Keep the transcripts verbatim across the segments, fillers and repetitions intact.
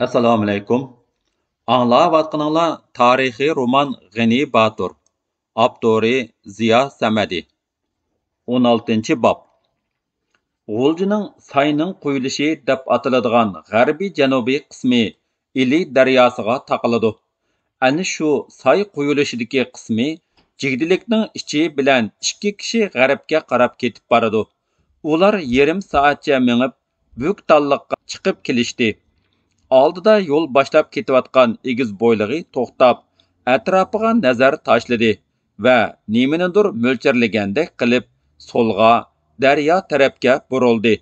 ئەسسالامۇئەلەيكۇم. ئاڭلاۋاتقىنىڭلار تارىخىي رومان غېنى باتۇر. ئاپتورى زىيا سەمەدى. ئون ئالتىنچى باب. غۇلجىنىڭ ساينىڭ قۇيۇلۇشى دەپ ئاتىلىدىغان غەربىي جەنۇبىي قىسمى ئىلى دەرياسىغا تاقىلىدۇ. ئەنە شۇ ساي قۇيۇلۇشىدىكى قىسمى جىگدىلىكنىڭ ئىچى بىلەن ئىككى كىشى غەربكە قاراپ كېتىپ بارىدۇ. ئۇلار يېرىم سائەتچە مېڭىپ، بۈك تاللىققا چىقىپ كېلىشتى. ئالدىدا يول باشلاپ كېتىۋاتقان ئېگىز بويلۇقى توختاپ، ئەتراپىغا نەزەر تاشلىدى ۋە نېمىنىدۇر مۆلچەرلىگەندەك قىلىپ، سولغا، دەريا تەرەپكە بۇرۇلدى.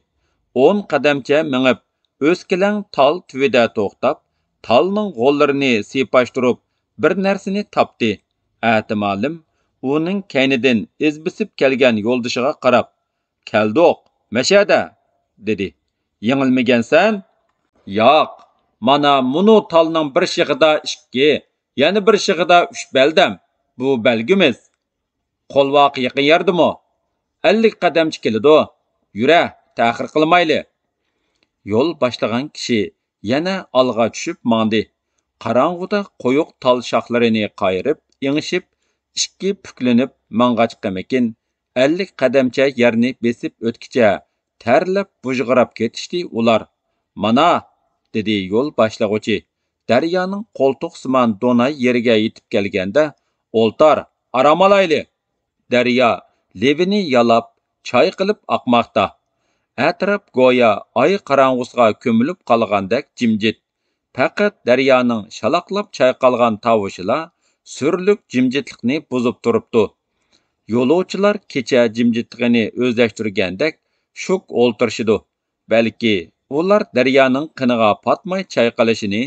ئون قەدەمچە مېڭىپ، ئۆسكىلەڭ تال تۈۋىدە توختاپ، تالنىڭ غوللىرىنى سىيپاشتۇرۇپ، بىر نەرسىنى تاپتى. ئەتىمالىم ئۇنىڭ كەينىدىن ئىز بېسىپ كەلگەن يولدىشىغا قاراپ، «كەلدۇق، مەشەدە!» دېدى. «يېڭىلمىگەنسەن؟» «ياق، مانا مۇنۇ تالنىڭ بىر شېخىدا ئىككى، يەنە بىر شېخىدا ئۈچ بەلدەم. بۇ بەلگىمىز.» «قولۋاق يېقىن يەردىمۇ؟» «ئەللىك قەدەمچە كېلىدۇ. يۈرە، تەخىر قىلمايلى.» يول باشلىغان كىشى يەنە ئالغا چۈشۈپ ماڭدى. قاراڭغۇدا قويۇق تال شاخلىرىنى قايرىپ، ئېڭىشىپ، ئىككى پۈكلىنىپ ماڭغاچقىمىكىن، ئەللىك قەدەمچە يەرنى بېسىپ ئۆتكىچە تەرلەپ بۇژغىراپ كېتىشتى ئۇلار. «مانا!» دېدى يول باشلىغۇچى. دەريانىڭ قولتۇقسىمان دوناي يېرىگە يېتىپ كەلگەندە، «ئولتۇر، ئارام ئالايلى.» دەريا لېۋىنى يالاپ، چايقىلىپ ئاقماقتا. ئەتراپ گويا ئاي قاراڭغۇسىغا كۆمۈلۈپ قالغاندەك جىمجىت. پەقەت دەريانىڭ شالاقلاپ چايقالغان تاۋۇشىلا سۈرلۈك جىمجىتلىقنى بۇزۇپ تۇرۇپتۇ. يولۇچىلار كېچە جىمجىتلىقىنى ئۆزلەشتۈرگەندەك شۇك ئولتۇرۇشىدۇ. بەلكى ئۇلار دەريانىڭ قېنىغا پاتماي چايقىلىشىنى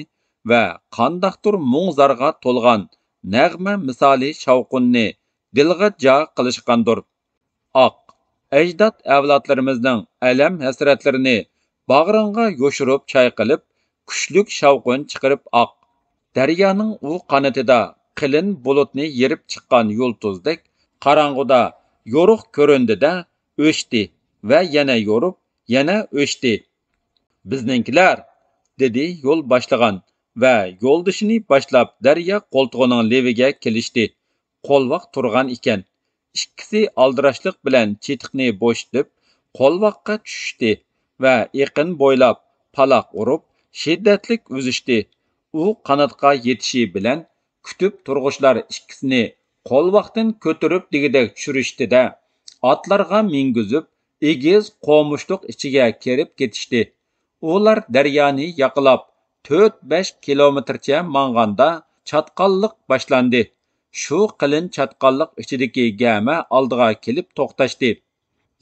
ۋە قانداقتۇر مۇڭ-زارغا تولغان نەغمە مىسالى شاۋقۇننى دىلغا جا قىلىشقاندۇر. ئاق، ئەجداد ئەۋلادلىرىمىزنىڭ ئەلەم-ھەسرەتلىرىنى باغرىڭغا يوشۇرۇپ چايقىلىپ، كۈچلۈك شاۋقۇن چىقىرىپ ئاق. دەريانىڭ ئۇ قانىتىدا قېلىن بۇلۇتنى يېرىپ چىققان يۇلتۇزدەك قاراڭغۇدا يورۇق كۆرۈندى-دە، ئۆچتى ۋە يەنە يورۇپ، يەنە ئۆچتى. «بىزنىڭكىلەر!» دېدى يول باشلىغان ۋە يولدىشىنى باشلاپ دەريا قولتۇقىنىڭ لېۋىگە كېلىشتى. قولۋاق تۇرغان ئىكەن. ئىككىسى ئالدىراشلىق بىلەن چېتىقنى بوشىتىپ، قولۋاققا چۈشۈشتى ۋە ئېقىن بويلاپ پالاق ئۇرۇپ، شىددەتلىك ئۈزۈشتى. ئۇ قاناتقا يېتىشى بىلەن، كۈتۈپ تۇرغۇچىلار ئىككىسىنى قولۋاقتىن كۆتۈرۈپ دېگۈدەك چۈشۈرۈشتى-دە، ئاتلارغا مىنگۈزۈپ، ئېگىز قومۇشلۇق ئىچىگە كىرىپ كېتىشتى. ئۇلار دەريانى ياقىلاپ، تۆت-بەش كىلومېتىرچە ماڭغاندا، چاتقاللىق باشلاندى. شۇ قېلىن چاتقاللىق ئىچىدىكى گەمە ئالدىغا كېلىپ توختاشتى.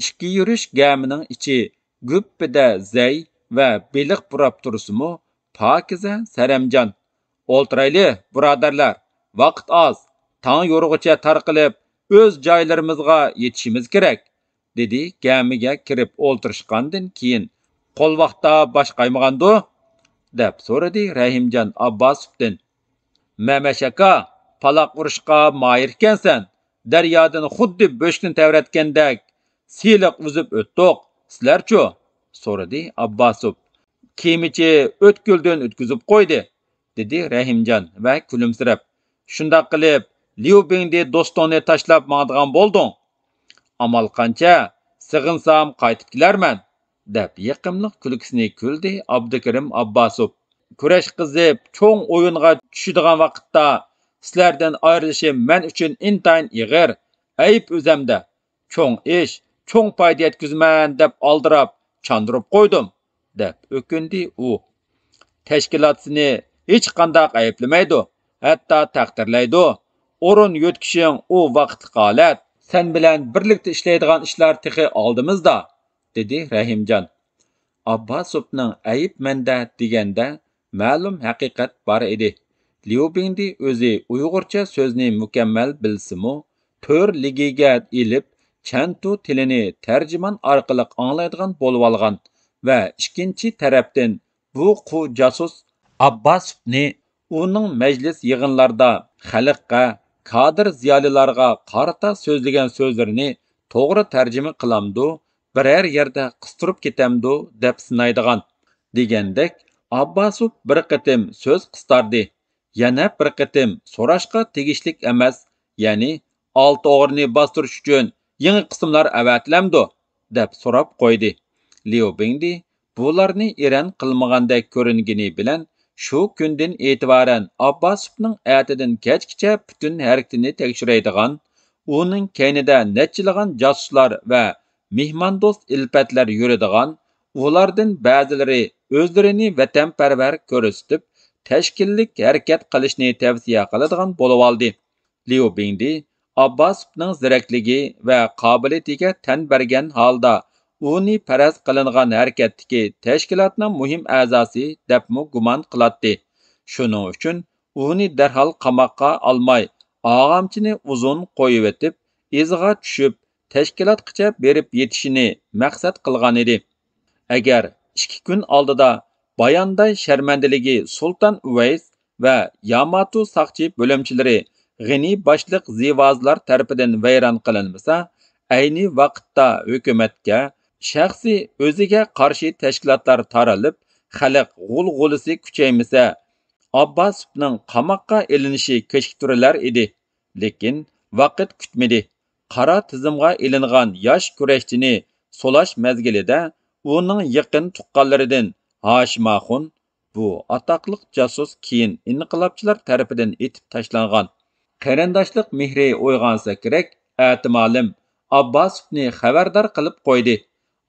ئىككى يۈرۈش گەمىنىڭ ئىچى گۈپپىدە زەي ۋە بېلىق پۇراپ تۇرسىمۇ، پاكىزە سەرەمجان. «ئولتۇرايلى، بۇرادەرلەر، ۋاقىت ئاز، تاڭ يورۇغۇچە تارقىلىپ، ئۆز جايلىرىمىزغا يېتىشىمىز كېرەك.» دېدى گەمىگە كىرىپ ئولتۇرۇشقاندىن كېيىن. «قولۋاقتا باش قايمىغاندۇ؟» دەپ سورىدى رەھىمجان ئابباسوۋدىن. «مەمەش ئاكا، پالاق ئۇرۇشقا ماھىر ئىكەنسەن، دەريادىن خۇددى بۆشۈكنى تەۋرەتكەندەك سىلىق ئۈزۈپ ئۆتتۇق، سىلەرچۇ؟» سورىدى ئابباسوف. «كېمىچى ئۆتكۈلدىن ئۆتكۈزۈپ قويدى.» دېدى رەھىمجان ۋە كۈلۈمسىرەپ. «شۇنداق قىلىپ، ليۇ بىڭدى دوستۇڭنى تاشلاپ ماڭىدىغان بولدۇڭ.» «ئامال قانچە؟ سېغىنسام قايتىپ كېلەرمەن.» دەپ يېقىملىق كۈلكىسىنى كۈلدى ئابدۇكېرىم ئابباسوف. «كۈرەش قىزىپ، چوڭ ئويۇنغا چۈشىدىغان ۋاقىتتا سىلەردىن ئايرىلىشىم مەن ئۈچۈن ئىنتايىن ئېغىر. ئەيىب ئۆزەمدە. چوڭ ئىش، چوڭ پايدا يەتكۈزىمەن دەپ ئالدىراپ، چاندۇرۇپ قويدۇم.» دەپ ئۆكۈندى ئۇ. «تەشكىلات سېنى ھېچقانداق ئەيىبلىمەيدۇ، ھەتتا تەقدىرلەيدۇ. ئورۇن يۆتكىشىڭ ئۇ ۋاقىتلىق ھالەت. سەن بىلەن بىرلىكتە ئىشلەيدىغان ئىشلار تېخى ئالدىمىزدا.» دېدى رەھىمجان. ئابباسوفنىڭ «ئەيىب مەندە» دېگەندە مەلۇم ھەقىقەت بار ئىدى. ليۇ بىڭدى ئۆزى ئۇيغۇرچە سۆزنى مۇكەممەل بىلسىمۇ، تۆر لىگىگە ئېلىپ، چەنتۇ تىلىنى تەرجىمان ئارقىلىق ئاڭلايدىغان بولۇۋالغان ۋە ئىككىنچى تەرەپتىن بۇ قۇ جاسۇس ئابباسوفنى ئۇنىڭ مەجلىس يىغىنلاردا خەلققە، كادىر زىيالىيلارغا قارىتا سۆزلىگەن سۆزلىرىنى توغرا تەرجىمە قىلامدۇ، بىرەر يەردە قىستۇرۇپ كېتەمدۇ دەپ سىنايدىغان دېگەندەك ئابباسوف بىر قېتىم سۆز قىستاردى، يەنە بىر قېتىم سوراشقا تېگىشلىك ئەمەس، يەنى ئالتە ئوغرىنى باستۇرۇش ئۈچۈن يېڭى قىسىملار ئەۋەتىلەمدۇ؟ دەپ سوراپ قويدى. ليۇ بىڭدى بۇلارنى ئېرەن قىلمىغاندەك كۆرۈنگىنى بىلەن، شۇ كۈندىن ئېتىبارەن ئابباسوفنىڭ ئەتىدىن كەچكىچە پۈتۈن ھەرىكىتىنى تەكشۈرەيدىغان، ئۇنىڭ كەينىدە نەچچىلىغان جاسۇسلار ۋە مېھماندوست ئىلپەتلەر يۈرىدىغان، ئۇلاردىن بەزىلىرى ئۆزلىرىنى ۋەتەنپەرۋەر كۆرسىتىپ، تەشكىللىك ھەرىكەت قىلىشنى تەۋسىيە قىلىدىغان بولۇۋالدى. ليۇ بىڭدى ئابباسوفنىڭ زېرەكلىكى ۋە قابىلىيىتىگە تەن بەرگەن ھالدا، ئۇنى پەرەز قىلىنغان ھەرىكەتتىكى تەشكىلاتنىڭ مۇھىم ئەزاسى دەپمۇ گۇمان قىلاتتى. شۇنىڭ ئۈچۈن ئۇنى دەرھال قاماققا ئالماي، ئاغامچىنى ئۇزۇن قويۇۋېتىپ، ئىزىغا چۈشۈپ، تەشكىلاتقىچە بېرىپ يېتىشىنى مەقسەت قىلغانىدى. ئەگەر ئىككى كۈن ئالدىدا بايانداي شەرمەندىلىكى سۇلتان ئۇۋەيس ۋە ياماتو ساقچى بۆلۈمچىلىرى غېنى باشلىق زىۋازلار تەرىپىدىن ۋەيران قىلىنمىسا، ئەينى ۋاقىتتا ھۆكۈمەتكە، شەخسىي ئۆزىگە قارشى تەشكىلاتلار تارىلىپ، خەلق غۇلغۇلىسى كۈچەيمىسە، ئابباسوفنىڭ قاماققا ئېلىنىشى كېچىكتۈرۈلەر ئىدى. لېكىن ۋاقىت كۈتمىدى. قارا تىزىمغا ئېلىنغان ياش كۈرەشچىنى سولاش مەزگىلىدە ئۇنىڭ يېقىن تۇغقانلىرىدىن ھاشىم ئاخۇن، بۇ ئاتاقلىق جاسۇس كېيىن ئىنقىلابچىلار تەرىپىدىن ئېتىپ تاشلانغان. قېرىنداشلىق مېھرى ئويغانسا كېرەك، ئەتىمالىم ئابباسوفنى خەۋەردار قىلىپ قويدى.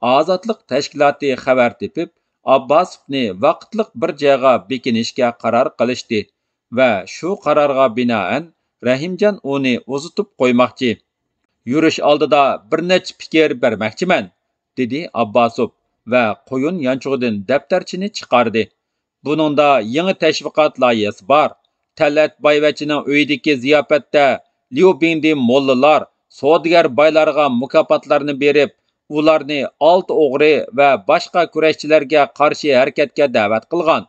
ئازادلىق تەشكىلاتى خەۋەر تېپىپ، ئابباسوفنى ۋاقىتلىق بىر جايغا بېكىنىشكە قارار قىلىشتى ۋە شۇ قارارغا بىنائەن رەھىمجان ئۇنى ئۇزىتىپ قويماقچى. يۈرۈش ئالدىدا بىر نەچچە پىكىر بەرمەكچىمەن، دېدى ئابباسوف ۋە قويۇن يانچۇقىدىن دەپتەرچىنى چىقاردى. بۇنىڭدا يېڭى تەشۋىقات لايىھەسى بار. تەلئەت بايۋەچچىنىڭ ئۆيىدىكى زىياپەتتە ليۇ بىڭدى موللىلار، سودىگەر بايلارغا مۇكاپاتلارنى بېرىپ، ئۇلارنى ئالتە ئوغرى ۋە باشقا كۈرەشچىلەرگە قارشى ھەرىكەتكە دەۋەت قىلغان.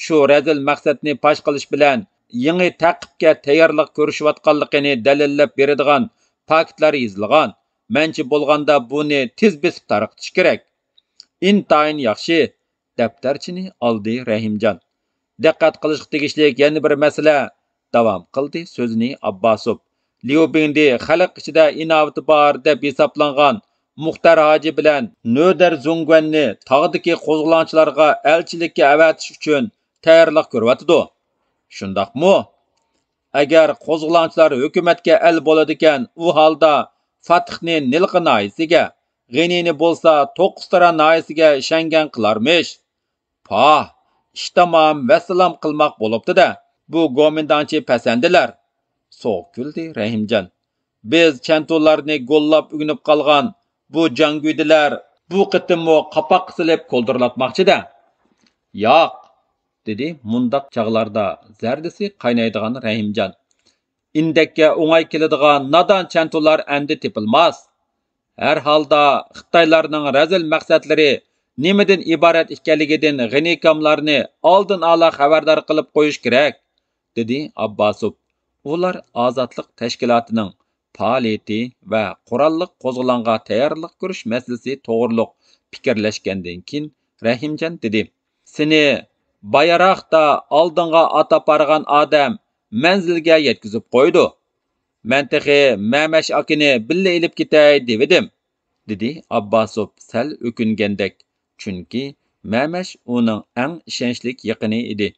شۇ رەزىل مەقسەتنى پاش قىلىش بىلەن يېڭى تەقىپكە تەييارلىق كۆرۈشۈۋاتقانلىقىنى دەلىللەپ بېرىدىغان پاكىتلار يېزىلغان. مەنچە بولغاندا بۇنى تېز بېسىپ تارقىتىش كېرەك. ئىنتايىن ياخشى، دەپتەرچىنى ئالدى رەھىمجان. دىققەت قىلىشقا تېگىشلىك يەنە بىر مەسىلە، داۋام قىلدى سۆزىنى ئابباسوف. ليۇ بىڭدى خەلق ئىچىدە ئىناۋىتى بار دەپ ھېسابلانغان مۇختەر ھاجى بىلەن نۆدەر زۇڭگۇەننى تاغدىكى قوزغىلاڭچىلارغا ئەلچىلىككە ئەۋەتىش ئۈچۈن تەييارلىق كۆرۈۋاتىدۇ. شۇنداقمۇ؟ ئەگەر قوزغىلاڭچىلار ھۆكۈمەتكە ئەل بولىدىكەن، ئۇ ھالدا فاتىھنى نىلقا ناھىيىسىگە، غېنىنى بولسا توققۇزتارا ناھىيىسىگە شەڭگەن قىلارمىش. پاھ، ئىش تامام، ۋەسسالام قىلماق بولۇپتۇ-دە، بۇ گومىنداڭچى پەسەندىلەر. سوغۇق كۈلدى رەھىمجان. بىز چەنتۇلارنى گوللاپ ئۆگىنىپ قالغان بۇ جاڭگۈدىلەر بۇ قېتىممۇ قاپاققا سېلىپ كولدۇرلاتماقچى-دە. ياق، دېدى مۇنداق چاغلاردا زەردىسى قاينايدىغان رەھىمجان. ئىندەككە ئوڭاي كېلىدىغان نادان چەنتۇلار ئەمدى تېپىلماس. ھەر ھالدا خىتايلارنىڭ رەزىل مەقسەتلىرى نېمىدىن ئىبارەت ئىكەنلىكىدىن غېنىكاملارنى ئالدىن ئالا خەۋەردار قىلىپ قويۇش كېرەك، دېدى ئابباسوف. ئۇلار ئازادلىق تەشكىلاتىنىڭ پائالىيىتى ۋە قوراللىق قوزغىلاڭغا تەييارلىق كۆرۈش مەسىلىسى توغرۇلۇق پىكىرلەشكەندىن كېيىن، رەھىمجان دېدى: سېنى بايراقتا ئالدىڭغا ئاتاپ بارغان ئادەم مەنزىلگە يەتكۈزۈپ قويىدۇ. مەن تېخى مەمەش ئاكىنى بىللە ئېلىپ كېتەي دېۋىدىم، دېدى ئابباسوف سەل ئۆكۈنگەندەك، چۈنكى مەمەش ئۇنىڭ ئەڭ ئىشەنچلىك يېقىنى ئىدى.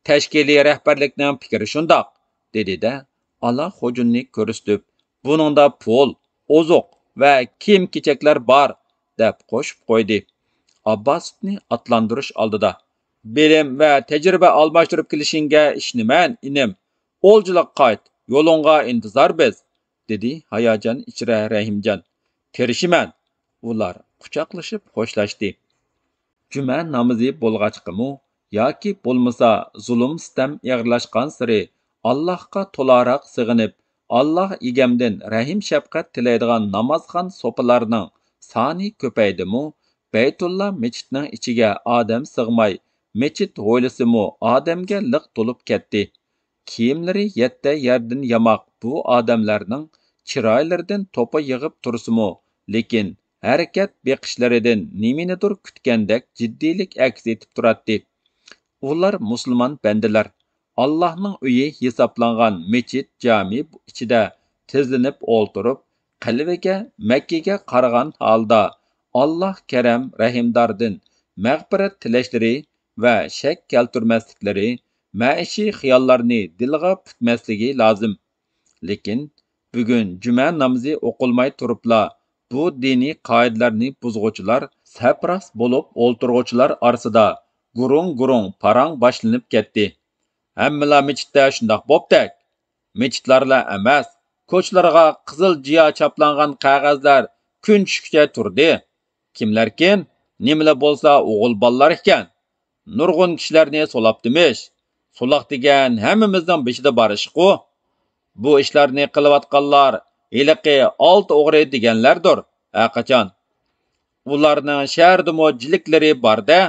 تەشكىلىي رەھبەرلىكنىڭ پىكرى شۇنداق، دېدى-دە، ئالا خوجۇننى كۆرسىتىپ، بۇنىڭدا پۇل، ئوزۇق ۋە كىيىم-كېچەكلەر بار، دەپ قوشۇپ قويدى. ئابباسوفنى ئاتلاندۇرۇش ئالدىدا، بىلىم ۋە تەجرىبە ئالماشتۇرۇپ كېلىشىڭگە ئىشىنىمەن، ئىنىم. ئولجىلىق قايت، يولۇڭغا ئىنتىزار بىز، دېدى ھاياجان ئىچرە رەھىمجان. تىرىشىمەن. ئۇلار قۇچاقلىشىپ خوشلاشتى. جۈمە نامىزى بولغاچقىمۇ ياكى بولمىسا زۇلۇم-سىتەم ئېغىرلاشقانسېرى ئاللاھقا تولاراق سېغىنىپ، ئاللاھ ئىگەمدىن رەھىم-شەپقەت تىلەيدىغان نامازخان سوپىلارنىڭ سانى كۆپەيدىمۇ، بەيتۇللا مەچىتنىڭ ئىچىگە ئادەم سىغماي، مەچىت ھويلىسىمۇ ئادەمگە لىق تولۇپ كەتتى. كىيىملىرى يەتتە يەردىن ياماق بۇ ئادەملەرنىڭ چىرايلىرىدىن توپا يىغىپ تۇرسىمۇ، لېكىن ھەرىكەت بېقىشلىرىدىن نېمىنىدۇر كۈتكەندەك جىددىيلىك ئەكس ئېتىپ تۇراتتى. ئۇلار مۇسۇلمان بەندىلەر، ئاللاھنىڭ ئۆيى ھېسابلانغان مەسچىت جامى ئىچىدە تىزلىنىپ ئولتۇرۇپ، قەلبىگە مەككىگە قارىغان ھالدا، ئاللاھ كەرەم رەھىمداردىن مەغپىرەت تىلەشلىرى ۋە شەك كەلتۈرمەسلىكلىرى، مەئىشىي خىياللارنى دىلغا پۈكمەسلىكى لازىم. لېكىن بۈگۈن جۈمە نامىزى ئوقۇلماي تۇرۇپلا، بۇ دىنىي قائىدىلەرنى بۇزغۇچىلار، سەپراس بولۇپ ئولتۇرغۇچىلار ئارىسىدا گۇرۇڭ-گۇرۇڭ پاراڭ باشلىنىپ كەتتى. ھەممىلا مەسچىتتە شۇنداق بوپتەك. مەسچىتلەرلا ئەمەس، كوچىلارغا قىزىل جىيا چاپلانغان قەغەزلەر كۈن چۈشكىچە تۇردى. كىملەركىن، نېمىلا بولسا ئوغۇل بالىلار ئىكەن. نۇرغۇن كىشىلەرنى سولاپتىمىش. سولاق دېگەن ھەممىمىزنىڭ بېشىدا بار ئىشقۇ. بۇ ئىشلارنى قىلىۋاتقانلار ھېلىقى ئالتە ئوغرى دېگەنلەردۇر، ھەرقاچان. ئۇلارنىڭ شەھەردىمۇ جىلىكلىرى بار-دە.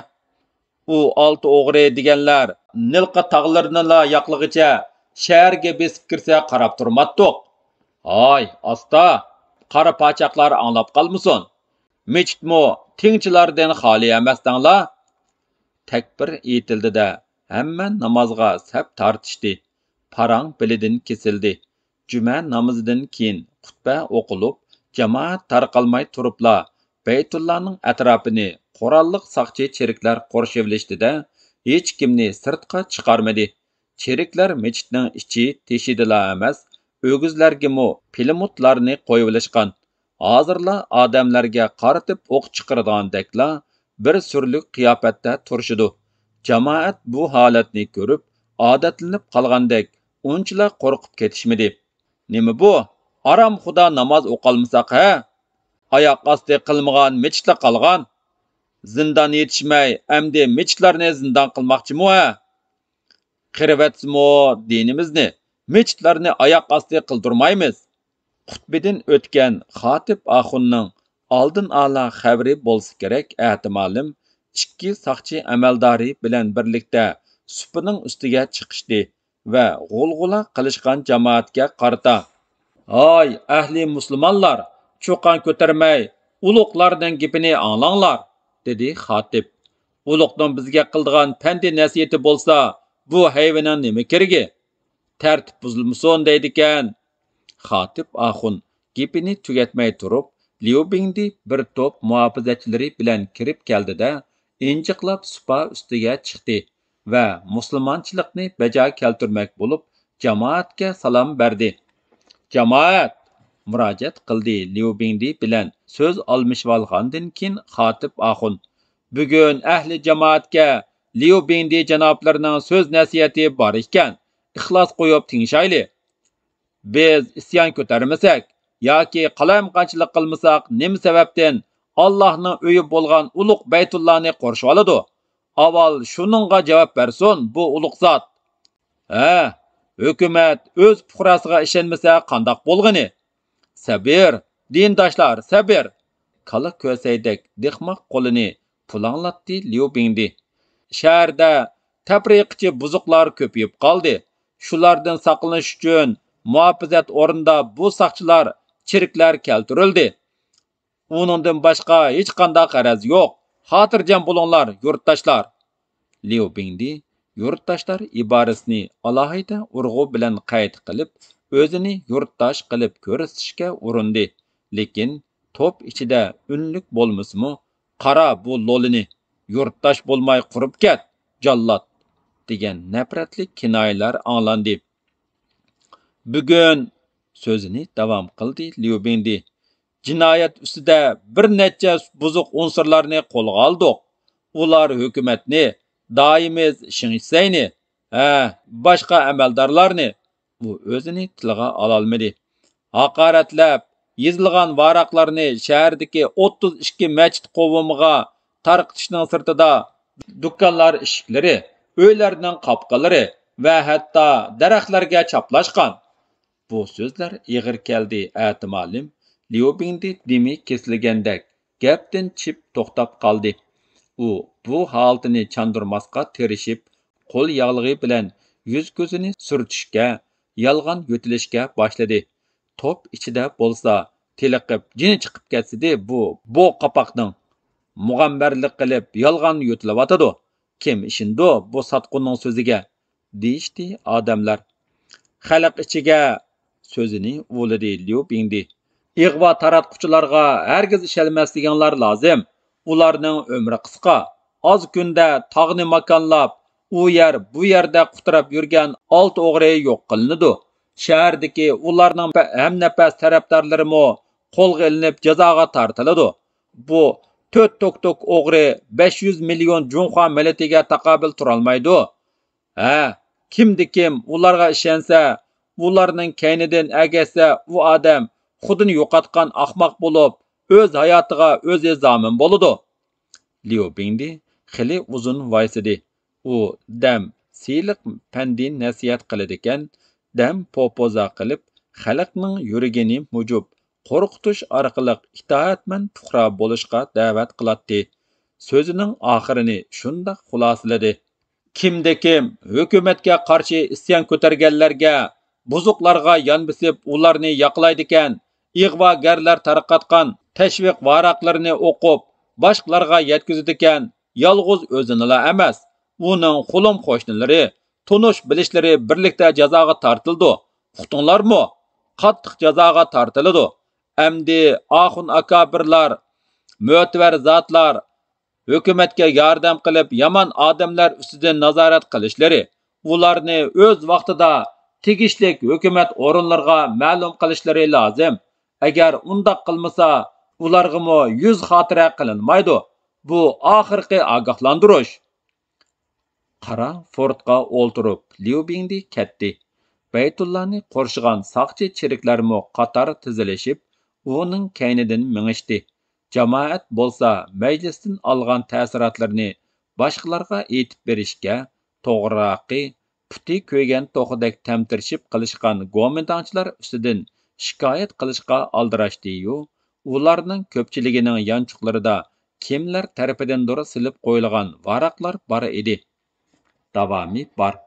ئۇ ئالتە ئوغرى دېگەنلەر نىلقا تاغلىرىنىلا ياقلىغىچە شەھەرگە بېسىپ كىرسە قاراپ تۇرماتتۇق. ھاي، ئاستا، قارا پاچاقلار ئاڭلاپ قالمىسۇن. مەسچىتمۇ تىڭچىلاردىن خالىي ئەمەس دەڭلا. تەكبىر ئېيتىلدى-دە، ھەممە نامازغا سەپ تارتىشتى. پاراڭ بېلىدىن كېسىلدى. جۈمە نامىزىدىن كېيىن خۇتبە ئوقۇلۇپ، جامائەت تارقالماي تۇرۇپلا، بەيتۇللانىڭ ئەتراپىنى قوراللىق ساقچى چېرىكلەر قورشىۋېلىشتى-دە، ھېچكىمنى سىرتقا چىقارمىدى. چېرىكلەر مەسچىتنىڭ ئىچى تېشىدىلا ئەمەس، ئۆگزىلەرگىمۇ پىلىمۇتلارنى قويۇۋېلىشقان. ھازىرلا ئادەملەرگە قارىتىپ ئوق چىقىرىدىغاندەكلا بىر سۈرلۈك قىياپەتتە تۇرۇشىدۇ. جامائەت بۇ ھالەتنى كۆرۈپ، ئادەتلىنىپ قالغاندەك ئۇنچىلا قورقۇپ كېتىشمىدى. نېمە بۇ؟ ئارام خۇدا ناماز ئوقۇالمىساق ھە؟ ئاياق ئاستى قىلمىغان مەسچىتلا قالغان. زىندان يېتىشمەي، ئەمدى مەسچىتلەرنى زىندان قىلماقچىمۇ ھە؟ قىرىۋەتسىمۇ دىنىمىزنى، مەسچىتلەرنى ئاياق ئاستى قىلدۇرمايمىز. خۇتبىدىن ئۆتكەن خاتىپ ئاخۇننىڭ ئالدىن ئالا خەۋىرى بولسا كېرەك، ئەتىمالىم ئىككى ساقچى ئەمەلدارى بىلەن بىرلىكتە سۇپىنىڭ ئۈستىگە چىقىشتى ۋە غۇلغۇلا قىلىشقان جامائەتكە قارىتا، «ھاي، ئەھلى مۇسۇلمانلار، چۇقان كۆتۈرمەي، ئۇلۇغلارنىڭ گېپىنى ئاڭلاڭلار!» دېدى خاتىپ. «ئۇلۇغنىڭ بىزگە قىلىدىغان پەندى نەسىھىتى بولسا، بۇ ھەيۋىنىڭ نېمە كېرىكى؟ تەرتىپ بۇزۇلمىسۇن دەيدىكەن.» خاتىپ ئاخۇن گېپىنى تۈگەتمەي تۇرۇپ، ليۇ بىڭدى بىر توپ مۇھاپىزەتچىلىرى بىلەن كىرىپ كەلدى-دە، ئىنجىقلاپ سۇپا ئۈستىگە چىقتى ۋە مۇسۇلمانچىلىقنى بەجا كەلتۈرمەك بولۇپ، جامائەتكە سالام بەردى. «جامائەت!» مۇراجىئەت قىلدى ليۇ بىڭدى بىلەن سۆز ئالمىشىۋالغاندىن كېيىن خاتىپ ئاخۇن. «بۈگۈن ئەھلى جامائەتكە ليۇ بىڭدى جانابلىرىنىڭ سۆز نەسىھەتى بار ئىكەن، ئىخلاس قويۇپ تىڭشايلى. بىز ئىسيان كۆتەرمىسەك ياكى قالايمىقانچىلىق قىلمىساق، نېمە سەۋەبتىن ئاللاھنىڭ ئۆيى بولغان ئۇلۇغ بەيتۇللانى قورشىۋالىدۇ؟ ئاۋۋال شۇنىڭغا جاۋاب بەرسۇن بۇ ئۇلۇغ زات.» «ھە، ھۆكۈمەت ئۆز پۇقراسىغا ئىشەنمىسە قانداق بولغىنى؟» «سەبىر، دىنداشلار، سەبىر!» كالا كۆسەيدەك دىقماق قولىنى پۇلاڭلاتتى ليۇ بىڭدى. «شەھەردە تەپرىقىچى بۇزۇقلار كۆپىيىپ قالدى. شۇلاردىن ساقلىنىش ئۈچۈن مۇھاپىزەت ئورنىدا بۇ ساقچىلار، چېرىكلەر كەلتۈرۈلدى. ئۇنىڭدىن باشقا ھېچقانداق غەرەز يوق. خاتىرجەم بولۇڭلار، يۇرتداشلار.» ليۇ بىڭدى يۇرتداشلار ئىبارىسىنى ئالاھىدە ئۇرغۇ بىلەن قەيت قىلىپ، ئۆزىنى يۇرتداش قىلىپ كۆرسىتىشكە ئۇرۇندى. لېكىن توپ ئىچىدە ئۈنلۈك بولمىسىمۇ، «قارا بۇ لولىنى، يۇرتداش بولماي قۇرۇپ كەت، جاللات!» دېگەن نەپرەتلىك كىنايىلەر ئاڭلاندى. «بۈگۈن»، سۆزىنى داۋام قىلدى ليۇ بىڭدى، «جىنايەت ئۈستىدە بىر نەچچە بۇزۇق ئۇنسۇرلارنى قولغا ئالدۇق. ئۇلار ھۆكۈمەتنى، دائىمىز شېڭ شىسەينى، ھە، باشقا ئەمەلدارلارنى»، ئۇ ئۆزىنى تىلغا ئالالمىدى. «ھاقارەتلەپ، يېزىلغان ۋاراقلارنى شەھەردىكى ئوتتۇز ئىككى مەسچىت قوۋۇمىغا تارقىتىشنىڭ سىرتىدا، دۇكانلار ئىشىكلىرى، ئۆيلەرنىڭ قاپقىلىرى ۋە ھەتتا دەرەخلەرگە چاپلاشقان.» بۇ سۆزلەر ئېغىر كەلدى، ئەتىمالىم ليۇ بىڭدى دېمى كېسىلگەندەك گەپتىن چىپ توختاپ قالدى. ئۇ بۇ ھالىتىنى چاندۇرماسقا تىرىشىپ، قول ياغلىقى بىلەن يۈز-كۆزىنى سۈرتۈشكە، يالغان يۆتىلىشكە باشلىدى. توپ ئىچىدە بولسا تېلىقىپ جېنى چىقىپ كەتسىدى بۇ، بۇ قاپاقنىڭ. مۇغەمبەرلىك قىلىپ يالغان يۆتىلىۋاتىدۇ. كىم ئىشىنىدۇ بۇ ساتقۇننىڭ سۆزىگە؟ دېيىشتى ئادەملەر. خەلق ئىچىگە سۆزىنى ئۇلىدى ليۇ بىڭدى. ئىغۋا تاراتقۇچىلارغا ھەرگىز ئىشەنمەسلىكىڭلار لازىم. ئۇلارنىڭ ئۆمرى قىسقا. ئاز كۈندە تاغنى ماكانلاپ، ئۇ يەر، بۇ يەردە قۇتراپ يۈرگەن ئالتە ئوغرى يوق قىلىنىدۇ. شەھەردىكى ئۇلارنىڭ ھەمنەپەس تەرەپدارلىرىمۇ قولغا ئېلىنىپ جازاغا تارتىلىدۇ. بۇ تۆت توك توك ئوغرى بەش يۈز مىليون جۇڭخۇا مىللىتىگە تاقابىل تۇرالمايدۇ. ھە، كىمدە كىم ئۇلارغا ئىشەنسە، ئۇلارنىڭ كەينىدىن ئەگەشسە، ئۇ ئادەم خۇدىنى يوقاتقان ئاخماق بولۇپ، ئۆز ھاياتىغا ئۆزى زامىن بولىدۇ. ليۇ بىڭدى خېلى ئۇزۇن ۋايسىدى. ئۇ دەم سىلىق پەندى نەسىھەت قىلىدىكەن، دەم پوپوزا قىلىپ، خەلقنىڭ يۈرىكىنى مۇجۇپ، قورقۇتۇش ئارقىلىق ئىتائەتمەن پۇقرا بولۇشقا دەۋەت قىلاتتى. سۆزىنىڭ ئاخىرىنى شۇنداق خۇلاسىلىدى. كىمدە كىم ھۆكۈمەتكە قارشى ئىسيان كۆتەرگەنلەرگە، بۇزۇقلارغا يان بېسىپ ئۇلارنى ياقلايدىكەن، ئىغۋاگەرلەر تارقاتقان تەشۋىق ۋاراقلىرىنى ئوقۇپ، باشقىلارغا يەتكۈزىدىكەن، يالغۇز ئۆزىنىلا ئەمەس، ئۇنىڭ قولۇم قوشنىلىرى، تونۇش بىلىشلىرى بىرلىكتە جازاغا تارتىلىدۇ. ئۇقتۇڭلارمۇ؟ قاتتىق جازاغا تارتىلىدۇ. ئەمدى ئاخۇن ئاكابىرلار، مۆتىۋەر زاتلار، ھۆكۈمەتكە ياردەم قىلىپ، يامان ئادەملەر ئۈستىدىن نازارەت قىلىشلىرى، ئۇلارنى ئۆز ۋاقتىدا تېگىشلىك ھۆكۈمەت ئورۇنلىرىغا مەلۇم قىلىشلىرى لازىم. ئەگەر ئۇنداق قىلمىسا، ئۇلارغىمۇ يۈز خاتىرە قىلىنمايدۇ. بۇ ئاخىرقى ئاگاھلاندۇرۇش. قارا فورتقا ئولتۇرۇپ، ليۇ بىڭدى كەتتى. بەيتۇللانى قورشىغان ساقچى چېرىكلەرمۇ قاتار تىزىلىشىپ، ئۇنىڭ كەينىدىن مېڭىشتى. جامائەت بولسا مەجلىستىن ئالغان تەسىراتلىرىنى باشقىلارغا ئېيتىپ بېرىشكە، توغراقى، پۇتى كۆيگەن توخۇدەك تەمتىرىشىپ قېلىشقان گومىنداڭچىلار ئۈستىدىن شىكايەت قىلىشقا ئالدىراشتى-يۇ. ئۇلارنىڭ كۆپچىلىكىنىڭ يانچۇقلىرىدا كىملەر تەرىپىدىندۇر سېلىپ قويۇلغان ۋاراقلار بار ئىدى. داۋامى بار.